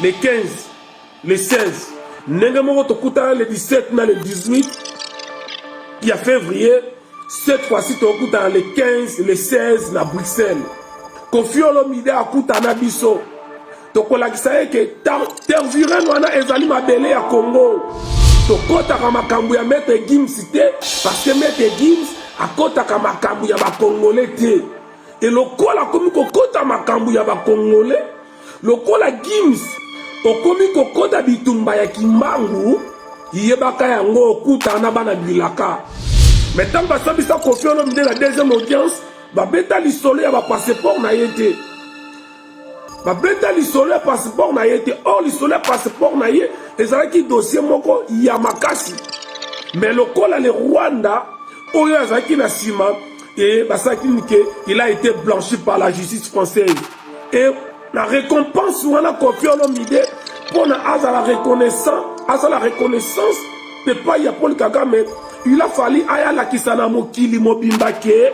Le 15, le 16, ndenge moko tokutana le 17 na le 18 ya février, cette fois-ci tokutana le 15, le 16 na Bruxelles. Koffi Olomide akutana biso, tokolakisa ye ke Tervuren wana ezali mabele ya Congo. Tokotaka makambo ya Maître Gims te, parce que Maître Gims akotaka makambo ya bakongole te. E lokola akomi kokota makambo ya bakongole, lokola Gims okomi kokota bitumba ya Kimbangu, yebaka yango okutana na bana bilaka. Mais ntango basambisa Koffi Olomide na deuxième audience, babeta lisolo ya bapasseport na ye te. Babeta lisolo ya passeport na ye te. Or lisolo ya passeport na ye ezalaki dossier moko ya makasi. Mais lokola le Rwanda oyo azalaki na nsima, e basalaki nini ke il a été blanchi par la justice française. Et na récompense wana Koffi Olomide mpona azala reconnaissant, azala reconnaissance epai ya Paul Kagame, il a fallu aya alakisa na mokili mobimba ke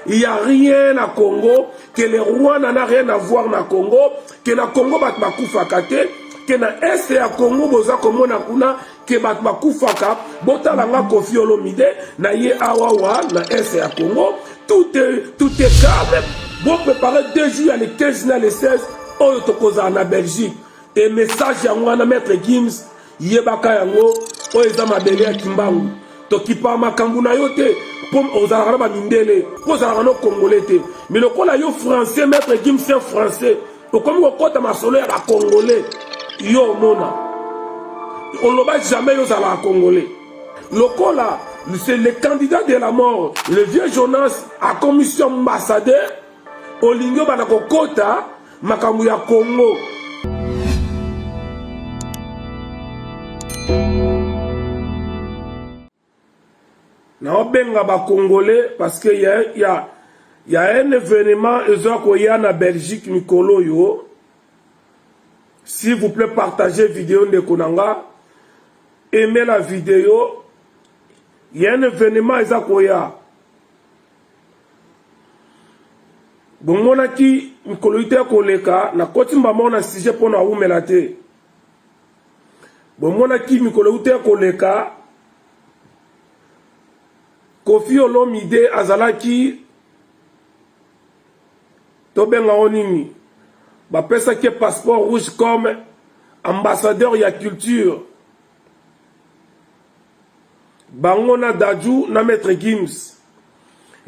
il y a rien na Congo, que le Rwanda n'a rien à voir na Congo, que na Congo bato bakufaka te, que na est ya Congo boza komona kuna ke bato bakufaka. Botala nga Koffi Olomide na ye awawa na est ya Congo, tout est calme. Bo préparer 2 jours ya le 15 na le 16 oyo tokozala na Belgique. E message yango wana, Maître Gims, yebaka yango, oyo eza mabele ya Kimbangu. Tokipa makambo na yo te mpo ozalaka na bamindele, mpo ozalaka no congolais te. Mais lokola yo français, Maître Gims un français, okomi kokɔta masolo ya bacongolais, yo omona oloba jamais yo ozalaka congolais. Lokola c'est le candidat de la mort, le vieux Jonas, akomisi ambassadeur, olingi obanda kokɔta makambo ya Congo. Naobenga bacongolais parce que ya un événement eza koya na Belgique mikolo oyo. S'il vous plaît, partagez vidéo. Ndeko na nga, aimez la vidéo. Ya un événement eza koya. Bomonaki mikolo te ya koleka, nakoti mbama na sujet mpo na awumela te. Bomonaki mikolo te ya koleka, Koffi Olomide azalaki, tobenga ngo nini, bapesaki passeport rouge comme ambassadeur ya culture, bango na Dadju na Maître Gims.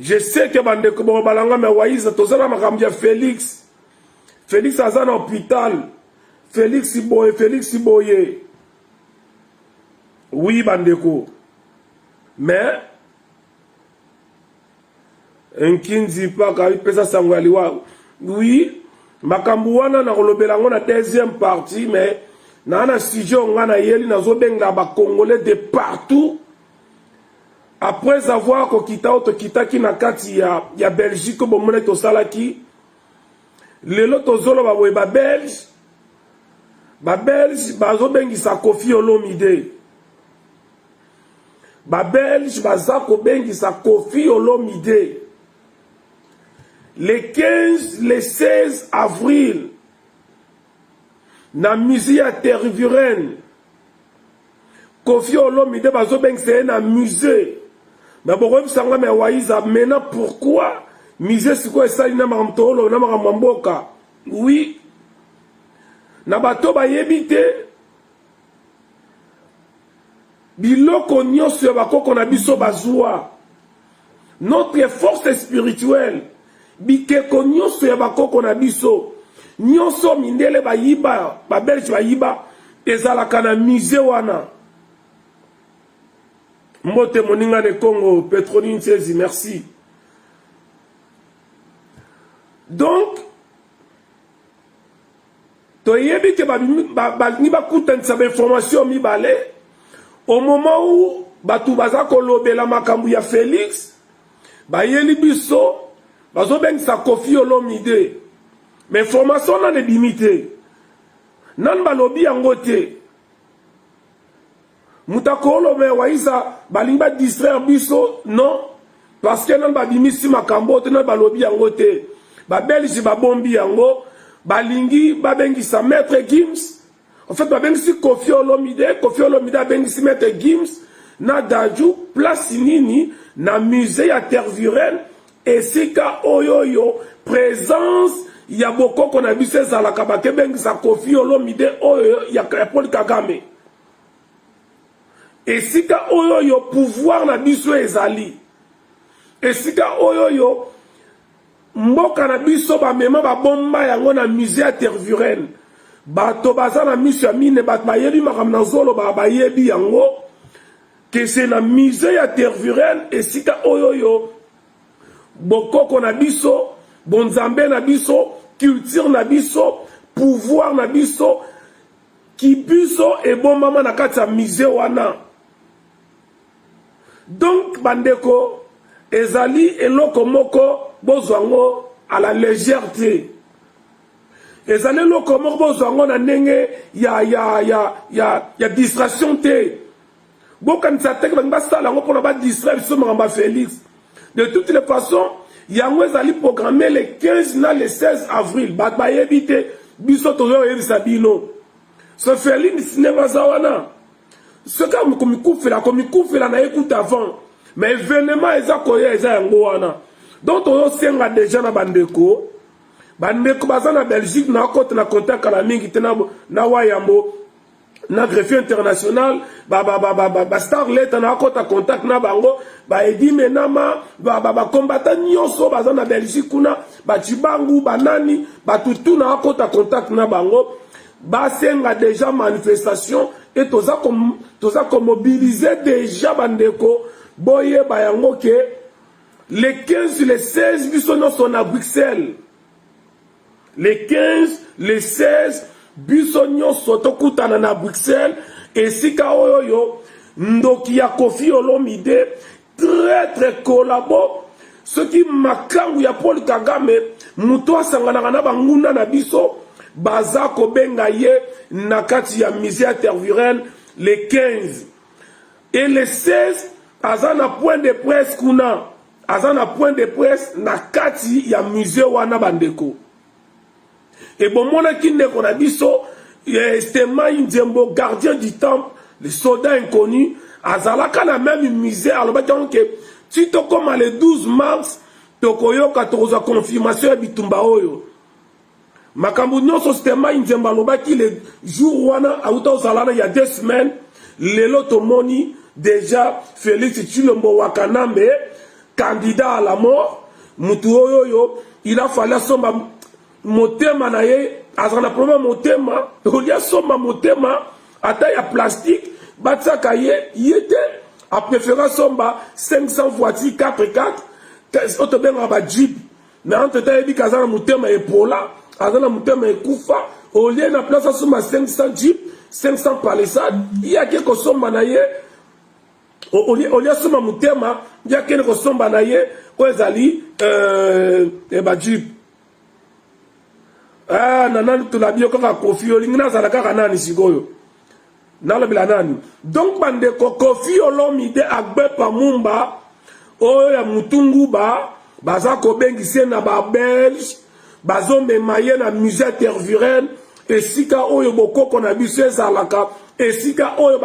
Je sais que bandeko bokobalanga me Waiza, toza na makambo ya Félix. Félix aza na hôpital, Félix boye, Félix boye. Oui bandeko, mais Nkinzi mpaka ipesa sango ya liwa. Oui, makambo wana nakolobela yango na deuxième partie, mais naa na sujet oyo nga nayeli. Nazobenga bacongolais de partout après avoir kokita oyo tokitaki na kati ya Belgique oyo bomonaki tosalaki. Lelo tozoloba boye, babelge bazobengisa Koffi Olomide. Babelge baza kobengisa Koffi Olomide le 15, le 16 avril na musée ya Tervuren. Koffi Olomide bazobengisa ye na musée. Mais bokoyebisa nga: "Me Waiza, maintenant pourquoi musée sikoyo esali na makambo tooloba na makambo ya mboka?" Oui, na bato bayebi te, biloko nyonso ya bakoko na biso bazwa, notre force spirituelle, bikeko nyonso ya bakoko na biso, nyonso mindele bayiba, babelge bayiba, ezalaka na musée wana. Mbote moninga ne Congo Petroni Ntiezi, merci. Donc toyebi ke balingi bakutanisa bainformation mibale au moment où bato baza kolobela makambo ya Félix, bayeli biso bazobengisa Koffi Olomide. Mais information nano ebimi te, nanu balobi yango te. Moto akoloba: "Waisa, balingi badistraire biso." Non, parce que nanu babimisi makambo te, nanu balobi yango te. Babelge babombi yango, balingi babengisa Maître Gims. En fait, babengisi Koffi Olomide, Koffi Olomide abengisi Maître Gims na Dadju place nini na musée ya Tervuren esika oyo oyo présence ya bokoko na biso ezalaka bakebengisa Koffi Olomide oyo ya Paul Kagame esika oyo oyo pouvoir na biso ezali esika oyo oyo Mboka na biso bamema babomba yango na musee ya Tervuren. Bato baza na miso ya mine, bato bayebi makambo nazoloba bayebi yango que c'est na musee ya Tervuren esika oyo oyo bokoko na biso, bonzambe na biso, culture na biso, pouvoir na biso, kibiso ebombama na kati ya musee wana. Donc bandeko ezali eloko moko bozwa yango à la légère te. Ezali eloko moko bozwa yango na ndenge ya, ya, ya, ya, ya distraction te. Bokanisa te balingi basala yango mpona badistraire biso makambo ya Felix. De toutes les façons, yango ezali programme le 15 na le 16 avril. Bato bayebi te, biso tozoyebisa bino. So Felix ndenge aza wana soki akomikufela akomikufela na ye kuta avant mais événement eza koya eza yango wana donc tozosenga deja na bandeko bandeko baza na belgique nakota na contact kala mingi te na, na wayambo na greffier international bastar leta nakota contact na bango baedi menama bakombata nyonso baza na belgique kuna bacibangu banani batutu nakota contact na bango basenga deja manifestation e toza ko toza komobilize deja bandeko boyeba yango ke le 15 le 16 biso nyonso na bruxelles le 15 le 16 biso nyonso tokutana na bruxelles esika oyo oyo ndoki ya kofi olomide Traitre collabo soki makangu ya Paul Kagame moto asanganaka na banguna na biso baza kobenga ye na kati ya musée ya Tervuren le 15 et le 16 aza na point de presse kuna aza na point de presse na kati ya musée wana bandeko E bomonaki ndeko na biso Stemay Nzembo, gardien du temple, le soldat inconnu, azalaka na meme musée, alobaki yango ke ti tokoma le 12 mars tokoyoka tokozwa confirmation ya bitumba oyo. Makambo nyonso Stemay Nzembo alobaki le jour wana auta ozala na ya 2 semaines, lelo tomoni déjà Félix Tshilombo Wakanambe candidat à la mort, mutu oyo oyo il a fallu asomba motema na ye, azala na problème motema, olia asomba motema ata ya plastique batiaka ye ye te, apréféré asomba 500 voiture 4 4 oyo tobengaka bajeep. Mais entre temps ayebi ke aza na motema epola, aza na motema ekufa. Olie na place asomba 500 jeep, 500 palissade, ye ake kosomba na ye, olie asomba motema, ye akende kosomba na ye oyo ezali bajeep. Ah, na nani tolabi yo kaka Kofi olingi nazala kaka nani sikoyo nalobela nani? Donc bandeko, Kofi Olomide Agbepa Mumba oyo ya mutunguba baza kobengisa ye na babelge, bazomema ye na musée Tervuren esika oyo bokoko na biso ezalaka, esika oyo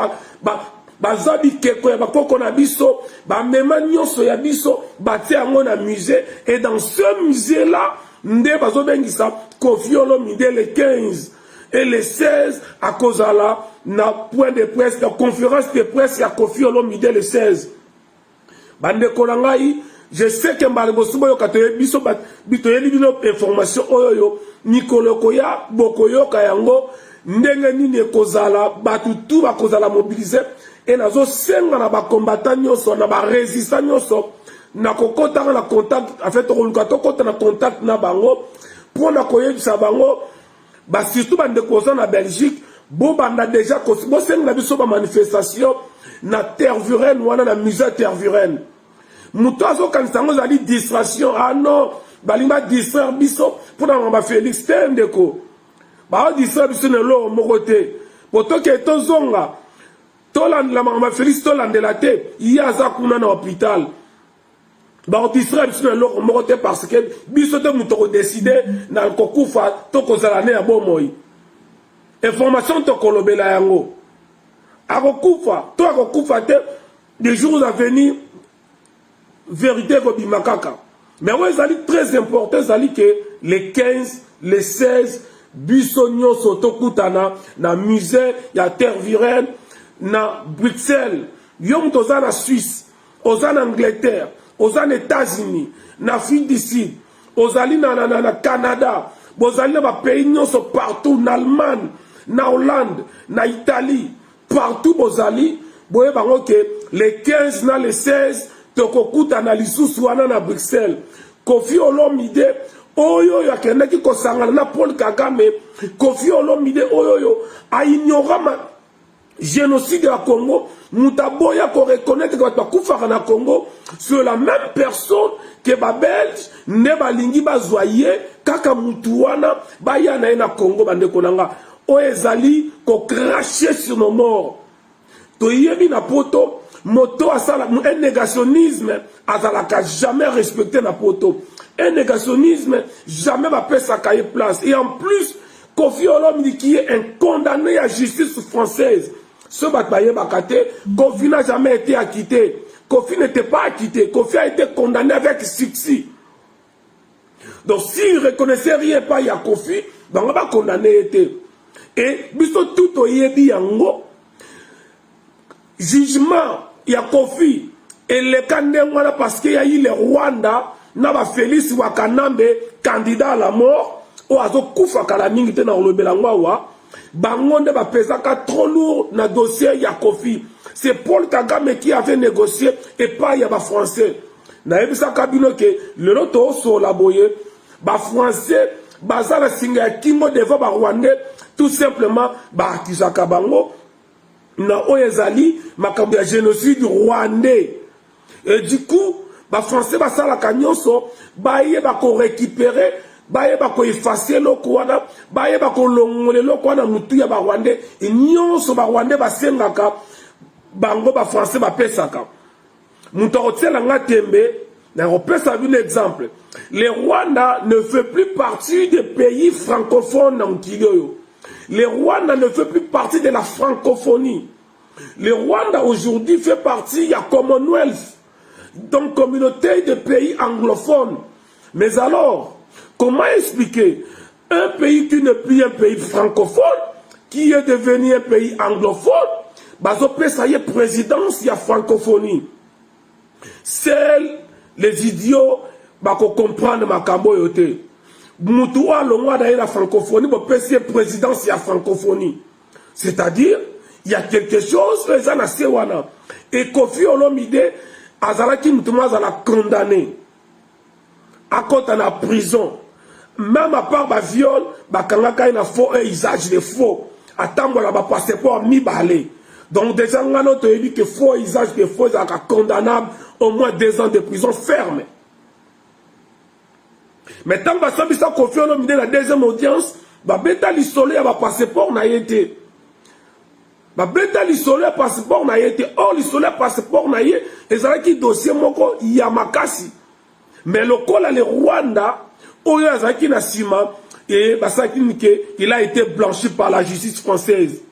bazwa bikeko ya bakoko na biso, bamema nyonso ya biso batia yango na musée. Et dans ce musée là nde bazobengisa Kofi Olomide le 15 et le 16 akozala na point de presse, na conférence de presse ya Kofi Olomide le 16. Bandeko na ngai, je sais ke mbala liboso boyoka biso toyebi bino information oyo oyo mikolo ekoya bokoyoka yango ndenge nini ekozala. Bato tu bakozala mobilisés e nazosenga na bakombata nyonso, na barésistant nyonso, na kokotaka na contact, en fait tokoluka tokota na contact na bango mpona koyebisa bango basurtout bandeko oza na Belgique, bobanda déjà bosenga biso bamanifestation na Tervuren wana, na musée Tervuren. Moto azokanisa yango ezali distraction, ah non, balingi badistraire biso mpona makambo ya Félix te. Ndeko, baodistraire biso na eloko moko te po tokee tozonga tolandela makambo ya Félix, tolandela te. Ye aza kuna na hôpital, baodistraire biso na eloko moko te parce que biso te moto kodécider na kokufa to kozala ne ya bomoi. Information tokolobela yango. Akokufa to akokufa te, des jours à venir verite ekobima kaka. Mais oyo ezali très important ezali ke le 15, le 16 biso nyonso tokutana na musée ya Tervuren na Bruxelles. Yo moto oza na Suisse, oza na Angleterre, oza na États-Unis, na Afrique du Sud, ozali na, na, na, na Canada, bozali na bapays nyonso partout, na Allemagne, na Hollande, na Italie, partout bozali, boyeba yango ke le 15 na le 16 tokokutana lisusu wana na Bruxelles. Koffi Olomide oyo oyo akendaki kosangana na Paul Kagame, Koffi Olomide oyo oyo aignora génocide ya Congo, moto aboya koreconnaitre ke bato bakufaka na Congo, sur la même personne ke babelge nde balingi bazwa ye kaka mutu wana baya na ye na Congo. Bandeko na nga, oyo ezali kocracher sur nos morts. Toyebi na poto, moto asala un négationnisme azalaka jamais respecté na poto. Un négationnisme, jamais bapesaka ye place. Et en plus, Koffi Olomide qui est un condamné à justice française, ce bato bayebaka te, Koffi n'a jamais été acquitté. Koffi n'était pas acquitté. Koffi a été condamné avec succès. Donc s'il reconnaissait rien pas ya Koffi, bango bacondamné ye te. Et biso tout toyebi yango, jugement ya Koffi eleka ndenge wana parce que yayi le Rwanda na bafélix Wakanambe, candidat à la mort, oyo azokufa kala mingi te na kolobela yango awa. Bango nde bapesaka trop lourd na dossier ya Koffi. C'est Paul Kagame qui avait négocié epai ya bafrançais. Nayebisaka bino ke lelo toosola boye, bafrançais baza na singa ya kingo devant barwandais. Tout simplement baakizaka bango na oyo ezali makambo ya génocide rwandais. Et du coup, bafrançais basalaka nyonso bayeba korécupérer, bayeba koeffacer eloko wana, bayeba kolongola eloko wana motu ya barwandais. Nyonso barwandais basengaka bango, bafrançais bapesaka. Moto akotiela nga tembe, nakopesa bino exemple. Le Rwanda ne fait plus partie des pays francophones na mokili oyo. Le Rwanda ne fait plus partie de la francophonie. Le Rwanda aujourd'hui fait partie ya Commonwealth, donc communauté de pays anglophones. Mais alors, comment expliquer un pays qui n'est plus un pays francophone, qui est devenu un pays anglophone, bazopesa ye présidence ya francophonie? Seuls les idiots bakocomprendre makambo oyo te. Mutu oyo alongwa na ye na francophonie, bopesi ye présidence ya francophonie, c'est-à-dire il y a quelque chose oyo eza na se wana. E Koffi Olomide azalaki mutu mo azala condamné, akɔta na prison. Même à part baviol, bakangaka ye na faux et usage de faux, atambola bapasseport mibale. Donc déjà ngano toyebi ke faux, usage de faux ezalaka condamnable au moins 2 ans de prison ferme. Mais ntango basambisa Koffi Olomide na deuxième audience, babeta lisolo ya bapasseport na ye te. Babeta lisolo ya passeport na ye te. Or lisolo ya passeport na ye ezalaki dossier moko ya makasi. Mais lokola le Rwanda oyo azalaki na nsima, e basalaki nini ke il a été blanchi par la justice française.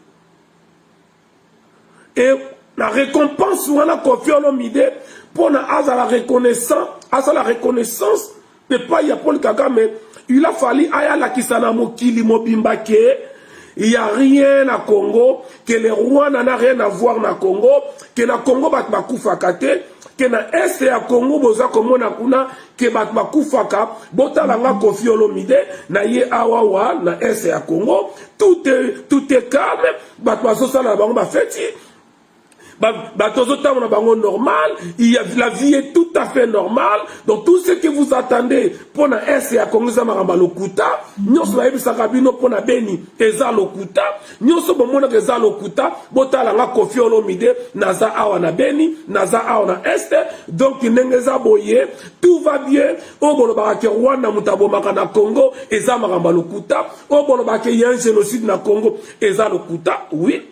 Et na récompense wana, Koffi Olomide, mpona azala reconnaissant, azala reconnaissance epai ya Paul Kagame, il a fallu aya alakisa na mokili mobimba ke il y a rien na Congo, que le Rwanda n'a rien à voir na Congo, que na Congo bato bakufaka te, ke na Est ya Congo boza komona kuna ke bato bakufaka. Botala nga Koffi Olomide na ye awawa na Est ya Congo, tout est calme, bato bazosala na bango bafeti, bato ozotambola bango normal, il y a, la vie est tout à fait normale. Donc tout ce que vous attendez mpo na Est ya Congo eza makambo ya lokuta. Nyonso bayebisaka bino mpo na Beni eza lokuta. Nyonso bomonaka eza lokuta. Botala nga Koffi Olomide, naza awa na Beni, naza awa na Est. Donc ndenge eza boye, tout va bien. Oyo bolobaka ke Rwanda moto abomaka na Congo eza makambo ya lokuta. Oyo bolobaka ke ya un génocide na Congo eza lokuta. Oui,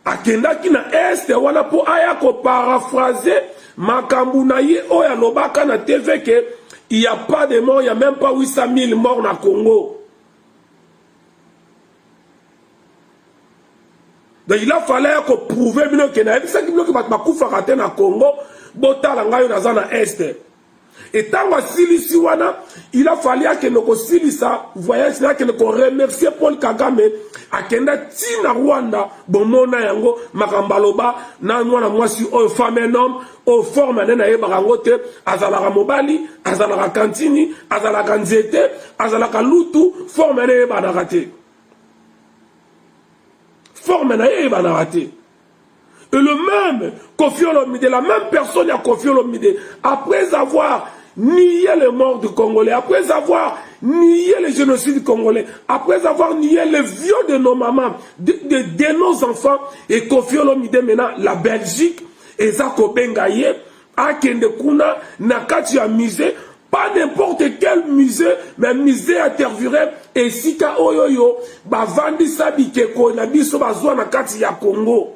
akendaki na Est wana mpo aya koparaphraser makambo na ye oyo alobaka na TV ke il y a pas de mort, il y a même pas 800 000 morts na Congo. Donc il a fallu ya ko prouver bino ke nayebisaki bino ke bato bakufaka te na Congo, botala ngai oyo naza na Est. Et ntango asilisi wana, il a fallu akende kosilisa voyage na akende ko remercier Paul Kagame, akenda ti na Rwanda, bomona yango makambo aloba na mwana mwasi oyo femme un homme oyo forme ane nayebaka yango te, azalaka mobali, azalaka kantini, azalaka nzete, azalaka lutu, forme ane eyebanaka te. Forme na ye eyebanaka te. Et le même Koffi Olomide, la même personne ya Koffi Olomide, après avoir nié les morts du Congolais, après avoir nié le génocide congolais, après avoir nié le viol de nos mamans, de nos enfants, et Koffi Olomide maintenant, la Belgique, eza kobenga ye, akende kuna na kati ya musée, pas n'importe quel musée, mais musée ya Tervuren, esika oyo yo bavandisa bikeko na biso bazwa na kati ya Congo.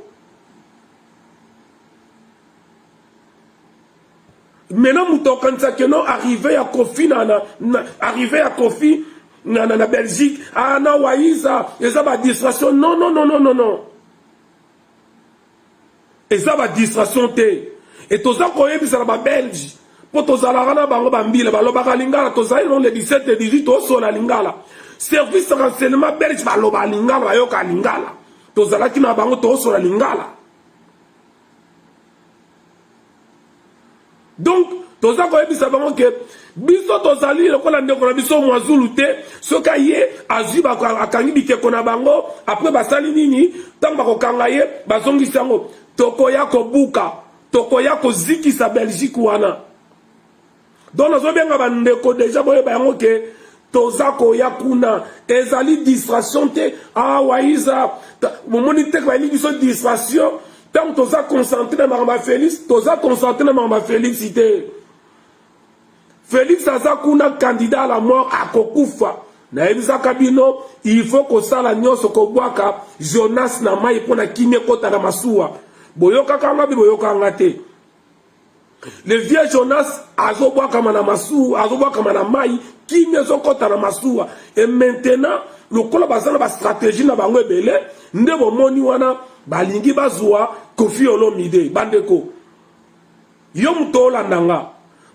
Maintenant moto akanisa ke non, arrivé ya Koffi na, na, na arrivé ya Koffi na, na, na Belgique, ah, na Wayiza, eza ba distraction. Non, non, non, non, non, non. Eza ba distraction te. Et toza koyebisa na ba Belge po tozalaka na bango ba mbila balobaka lingala, tozali non le 17 le 18 tosola lingala. Service renseignement belge baloba lingala, bayoka lingala. Tozalaki na bango tosola lingala. Donc toza koyebisa bango ke biso tozali lokola ndeko na biso Mwazulu te, soki aye azwi akangi bikeko na bango, après basali nini? Ntango bakokanga ye bazongisi yango, tokoya kobuka, tokoya kozikisa Belgique wana. Donc nazobenga bandeko deja boyeba yango ke toza koya kuna, ezali distraction te. Ah, Wayiza, momoni te bayeli biso distraction. Ntango toza concentré na makambo ya Félix, toza concentré na makambo ya Félix te. Félix aza kuna candidat à la mort, akokufa. Nayebisaka bino, il faut kosala nyonso kobwaka Jonas na mai mpo na kimia ekota na masuwa. Boyokaka nga mpe boyokaka nga te. Le vieux Jonas azobwakama na masuwa, azobwakama na mai, kimia ezokota na masuwa. Et maintenant lokola baza na ba stratégie na bango ebele, nde bomoni wana balingi bazwa Koffi Olomide. Bandeko, yo moto olanda nga,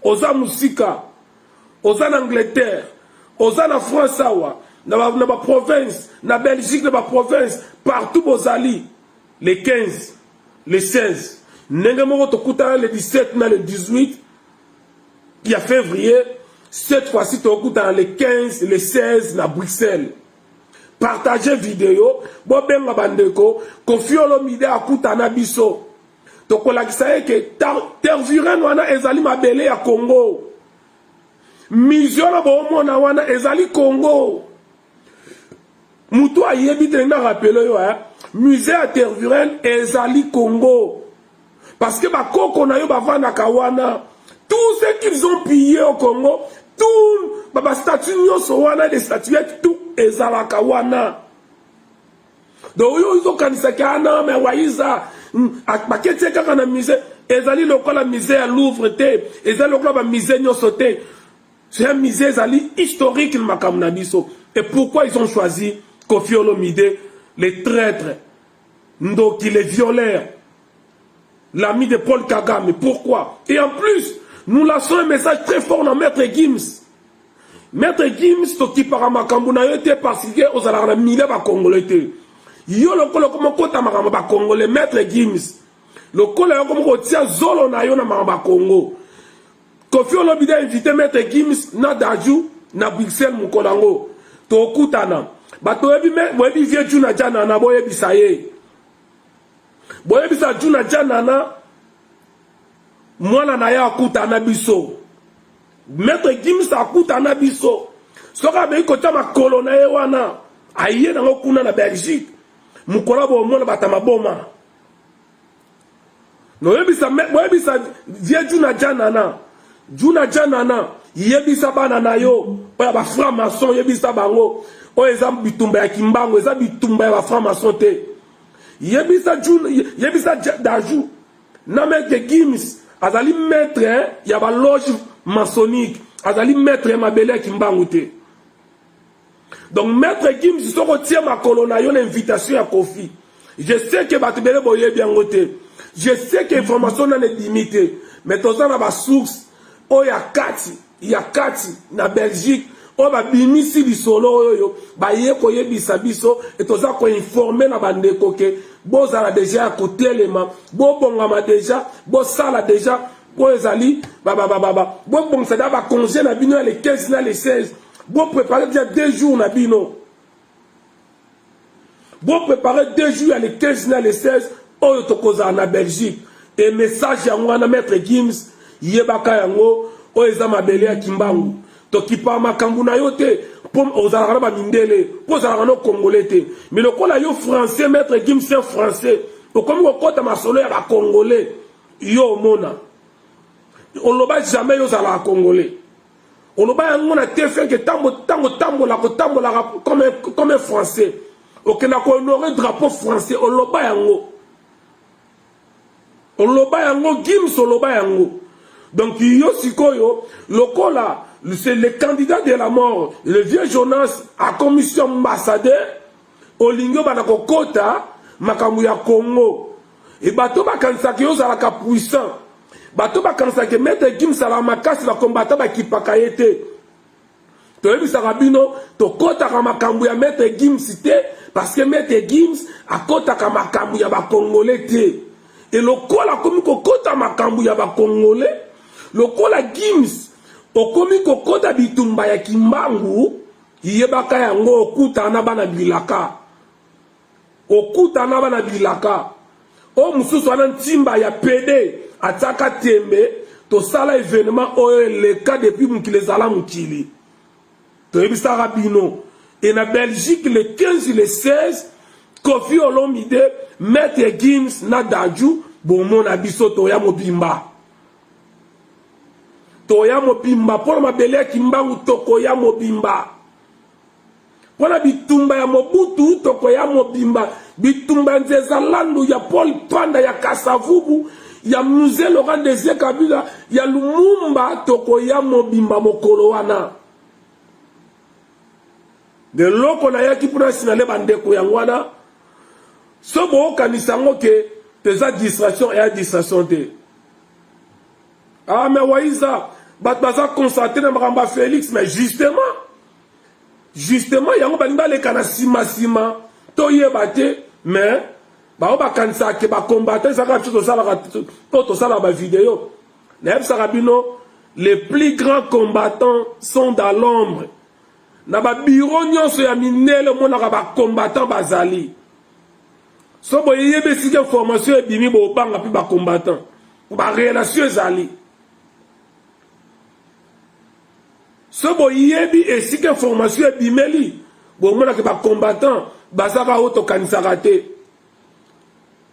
oza mosika, oza na Angleterre, oza na France awa, na ba province, na Belgique, na ba province, partout bozali, le 15, le 16, ndenge moko tokutana le 17 na le 18 ya février, cette fois-ci tokutana le 15, le 16 na Bruxelles. Partagez vidéo, bobenga bandeko, Koffi Olomide akutana biso. Tokolakisa ye ke Tervuren wana ezali mabele ya Congo. Mission na bomona wana ezali Congo. Mutu ayebi te, na rappeler yo, hein, musée ya Tervuren ezali Congo. Parce que bakoko na yo bavandaka wana. Tout ce qu'ils ont pillé au Congo, tout ba statue nyonso wana, des statuettes, tout ezalaka wana. Donc oyo ozokanisaki ana mais Wayiza baketi kaka na musée, ezali lokola musée ya Louvre te, ezali lokola ba musée nyonso te. C'est un musée ezali historique na makambo na biso. Et pourquoi ils ont choisi Koffi Olomide, les traîtres, ndoki, les violeurs, l'ami de Paul Kagame? Pourquoi? Et en plus, nous lançons un message très fort dans Maître Gims. Maître Gims, tokipaka makambo na yo te parce que ozalaka na milieu ba Congolais te. Yo lokola okoma okota makambo ba Congolais, Maître Gims, lokola yo okoma kotia zolo na yo na makambo ya Congo. Koffi Olomide invité Maître Gims na Dadju na Bruxelles mokolo yango. Tokutana. Bato oyebi boyebi vieux Djuna Djanana, boyebisa ye. Boyebisa Djuna Djanana mwana na ye akutana biso. Maître Gims akutana biso. Soki abeyi kotia makolo na ye wana, aye nango kuna na Belgique. Mokolo bomona bato maboma. Noyebisa, boyebisa vieux Djuna Djanana. Djuna Djanana, yebisa bana na yo oyo ba franc maçon, yebisa bango oyo eza bitumba ya Kimbangu, eza bitumba ya ba franc maçon te. Yebisa Djuna, yebisa Dadju na Maître Gims azali maître ya ba loge maçonnique, azali maître ya mabele ya Kimbangu te. Donc Maître Gims, soki otie makolo na yo na invitation ya Koffi, Je sais que bato ebele boyebi yango te. Je sais que information nanu ebimi te. Mais toza na ba source oyo ya kati ya kati na Belgique oyo babimisi lisolo oyo baye koyebisa biso e toza koinforme na bandeko ke bozala deja ya kotelema, bobongama deja, bosala deja oyo ezali bobongisa deja baconge na bino ya le 15 na le 16, boprepare deja 2 jours na bino. Bo préparer 2 jours ya le 15 na le 16 oyo tokozala na Belgique. Et message yango wana, Maître Gims, yebaka yango, oyo eza mabele ya Kimbangu. Tokipa makambo na yo te mpo ozalaka na bamindele, mpo ozalaka na Congolais te. Mais lokola yo français, Maître Gims c'est français, okomi kokɔta masolo ya bacongolais, yo omona oloba jamais yo ozalaka Congolais. Oloba yango na TF1 ke ntango tambolaka, otambolaka comme un français, okenda kohonorer drapeau français. Oloba yango, oloba yango, Gims, oloba yango. Donc yo sikoyo lokola c'est le candidat de la mort, le vieux Jonas akomisi ambassadeur, olingi obanda kokota makambo ya Congo. E bato bakanisaka yo ozalaka puissant, bato bakanisaka Maître Gims alaka makasi, bakombata bakipaka ye te. Toyebisaka bino, tokɔtaka makambo ya Maître Gims te, parce que Maître Gims akɔtaka makambo ya bacongolais te. E lokola akomi kokɔta makambo ya bacongolais, lokola Gims okomi kokɔta bitumba ya Kimbangu, yebaka yango, okutana na bana bilaka, okutana na bana bilaka. Oyo mosusu wana ntimba ya pede atiaka tembe. Tosala événement oyo eleka depuis mokili ezala mokili, toyebisaka bino. E na Belgique, le 15, le 16, Koffi Olomide, Maître Gims na Dadju, bomona biso toya mobimba, toya mobimba mpona mabele ya Kimbangu, tokoya mobimba mpona bitumba ya Mobutu, tokoya mobimba bitumba ya Nzeza Landu, ya Paul Panda, ya Kasavubu, ya Mzee Laurent Désiré Kabila, ya Lumumba, tokoya mobimba mokolo wana. Eloko nayaki mpona signaler bandeko yango wana. So bookanisa yango ke eza distraction, eya distraction te. Ah, mais Waiza, bato baza concentré na makambo ya Félix. Mais justement yango balingi baleka na nsima toyeba te. Mais bao bakanisaka ke bacombattant ezalaka biso tosalaka mpo tosalaka bavideo. Nayebisaka bino, les plus grands combattants sont dans l'ombre. Na babiro nyonso ya mindele omonaka bacombattant bazali. So boyebi esika information ebimi, bobanga mpe bacombattant, barelation ezali. So boyebi esika information ebimeli, bomonaka bacombattant bazaka oyo tokanisaka te,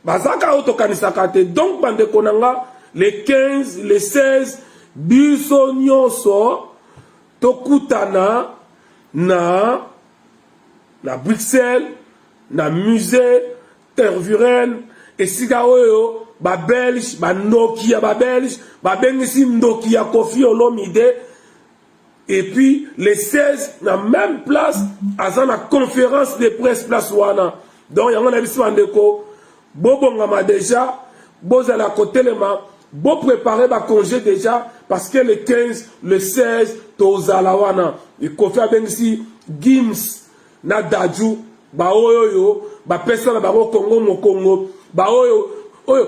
bazaka oyo tokanisaka te. Donc bandeko na nga, le 15, le 16, biso nyonso tokutana na Bruxelles, na musée Tervuren, esika oyo babelge, bandoki ya babelge babengisi ndoki ya Koffi Olomide. Et puis le 16, na même place, aza na conférence de presse place wana. Donc yango na biso bandeko, bobongama déjà, bozala kotelema, bopréparer bacongé déjà, parce que le 15, le 16, tozala wana. Koffi abengisi Gims na Dadju, baoyo oyo bapesa na bango Kongo mokongo, baoyo oyo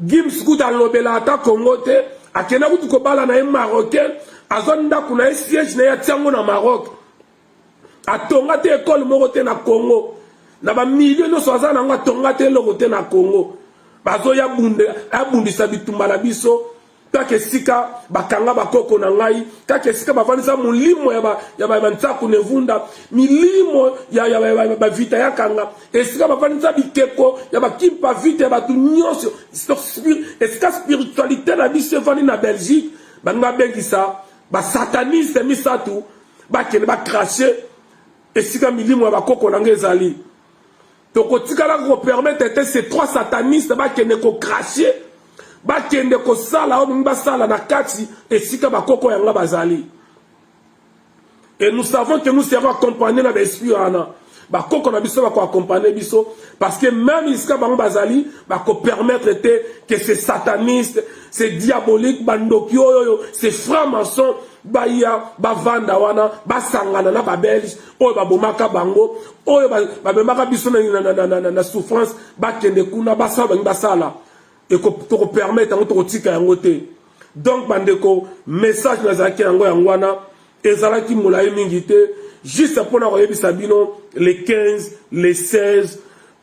Gims kuta alobela ata Kongo te, akenda kutu kobala na ye marocain, azwa ndako na ye, siège na ye atiango na Maroc, atonga te ekole moko te na Congo. Na bamilio nyonso aza nango, atonga te eloko te na Congo. Bazoya abundisa bitumba na biso kaka esika bakanga bakoko na ngai, kaka esika bavandisa molimo ya bantsaku nevunda, milimo ya bavita ya kanga, esika bavandisa bikeko ya bakimpa vita ya bato nyonso, esika spiritualité na biso evandi na Belgique. Balingi babengisa basataniste misato, bakende bacracher esika milimo ya bakoko na ngai ezali. Tokotikala kopermettre te ces trois satanistes bakende kocracher, bakende kosala oyo balingi basala na kati esika bakoko yanga bazali. Et nous savons que nous serons accompagnés na baesprit wana. Bakoko na biso bakoaccompagne biso, parce que même esika bango bazali, bakopermettre te que ces satanistes, ces diaboliques, bandoki oyo oyo, ces francs-maçons baya bavanda wana, basangana na Babelge oyo babomaka bango, oyo babemaka biso na souffrance. Bakende kuna, basala bangi basala, tokopermettre yango, tokotika yango te. Donc bandeko, message nazalaki yango, yango wana. Ezalaki molai mingi te, juste mpona koyebisa bino: le 15, le 16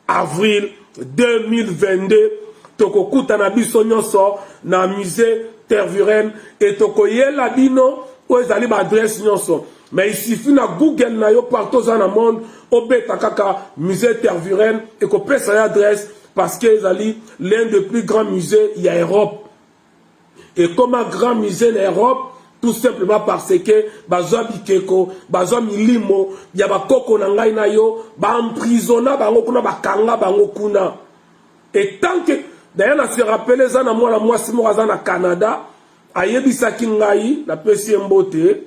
avril 2022, tokokutana biso nyonso na musée Tervuren e tokoyela bino oyo ezali baadresse nyonso. Mais il suffit na Google na yo, partout oza na monde, obeta kaka musée Tervuren, ekopesa yo adresse, parce que ezali l'un des plus grands musées ya Europe. Ekoma grand musée na Europe tout simplement parce que bazwa bikeko, bazwa milimo ya bakoko na ngai na yo, baemprisonna bango kuna, bakanga bango kuna. Et tant que, d'ailleurs, na se rappeler, eza na mwana mwasi moko aza na Canada, ayebisaki ngai, napesi ye mbote,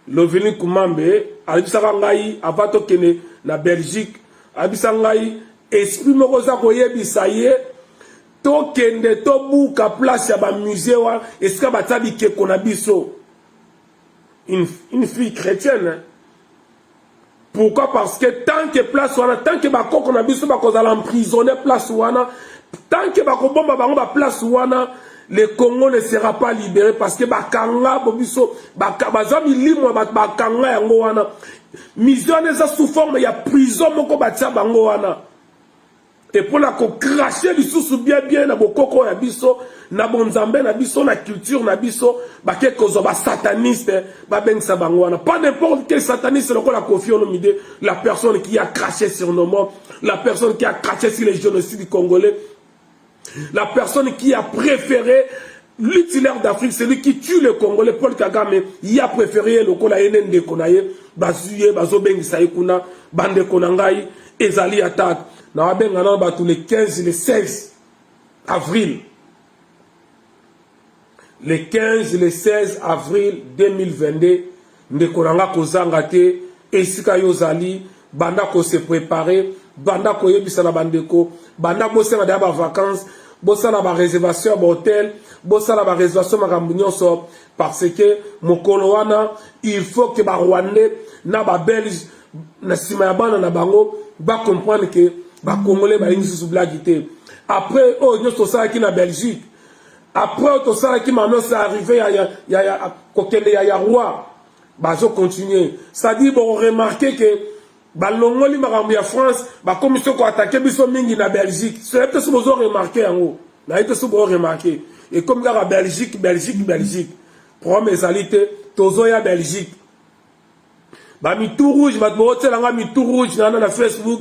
Lovini Kumambe, ayebisaka ngai avant tokende na Belgique, ayebisa ngai esprit moko oza koyebisa ye tokende tobuka place ya bamusée wana esika batia bikeko na biso. Une fille chrétienne, hein? Pourquoi? Parce que tant que place wana, tant que bakoko na biso bakozala emprisonné place wana, tant que bakobomba bango baplace wana, le Congo ne sera pas libéré, parce que bakanga bo biso, bazwa milimo ya bato, bakanga yango wana. Musée wana eza sous forme ya prison moko batia bango wana. E mpona kocracher lisusu bien bien na bokoko ya biso, na bonzambe na biso, na culture na biso, bake kozwa basataniste, babengisa bango wana. Pas n'importe quel sataniste, lokola Koffi Olomide, la personne qui a craché sur nos morts, la personne qui a craché sur les génocides congolais, la personne qui a préféré l'Hitler d'Afrique, celui qui tue le Congolais, Paul Kagame, y a préféré lokola ye nde ndeko na ye. Bazwi ye, bazobengisa ye kuna. Bandeko na ngai, ezali attaque na babenga nano bato le 15, le 16 avril, le 15, le 16 avril 2022. Ndeko na nga, kozanga te. Esika yo ozali, banda kose préparer, banda koyebisa na bandeko, banda bosenga deya bavacance, bosala baréservation ya bahotel, bosala baréservation, makambo nyonso, parce que mokolo wana, il faut que Barwandais na Babelge na nsima ya bana na bango bacomprendre que Bacongolais balingi lisusu blague te. Après oyo nyonso tosalaki na Belgique, après oyo tosalaki manyonso, arrivé ya kokende ya roi, bazocontinue. C'est-à-dire, boremarquer que balongoli makambo ya France, bakomi so koattaquer biso mingi na Belgique. Soyebi te so bozoremarquer yango, nayebi te so boremarquer, ekomi kaka Belgique, Belgique, Belgique. Problème ezali te, tozoya Belgique. Bamitu rouge, bato bokotielanga mitu rouge nana na Facebook,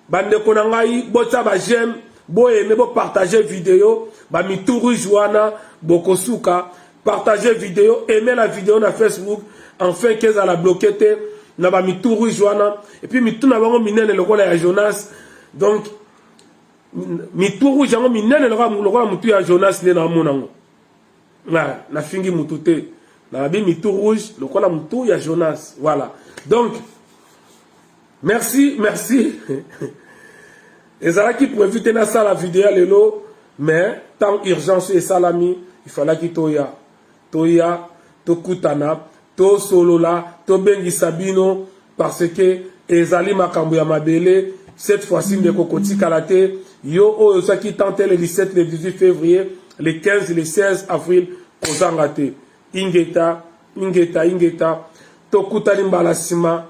bandeko na ngai, botia baj'aime, boaimer, bopartager vidéo. Bamitu rouge wana bokosuka. Partage vidéo, aime la vidéo na Facebook, enfin que ezala bloqué te na bamitu rouge wana. Et puis mitu na bango minene lokola ya Jonas. Donc mitu rouge yango minene lokola mutu ya Jonas nde naomona yango. Nafingi mutu te, nalobi mitu rouge lokola mutu ya Jonas. Voilà, donc merci, merci. Ezalaki prévu te nasala vidéo ya lelo, mais tant urgence esalami, ifalaki toya, toya, tokutana, tosolola, tobengisa bino, parce que ezali makambo ya mabele. Cette fois-ci, ndeko, kotikala te. Yo oyo ozwaki tante le 17, le 18 février, le 15, le 16 avril, kozanga te. Ingeta, ingeta, ingeta. Tokutani mbala nsima.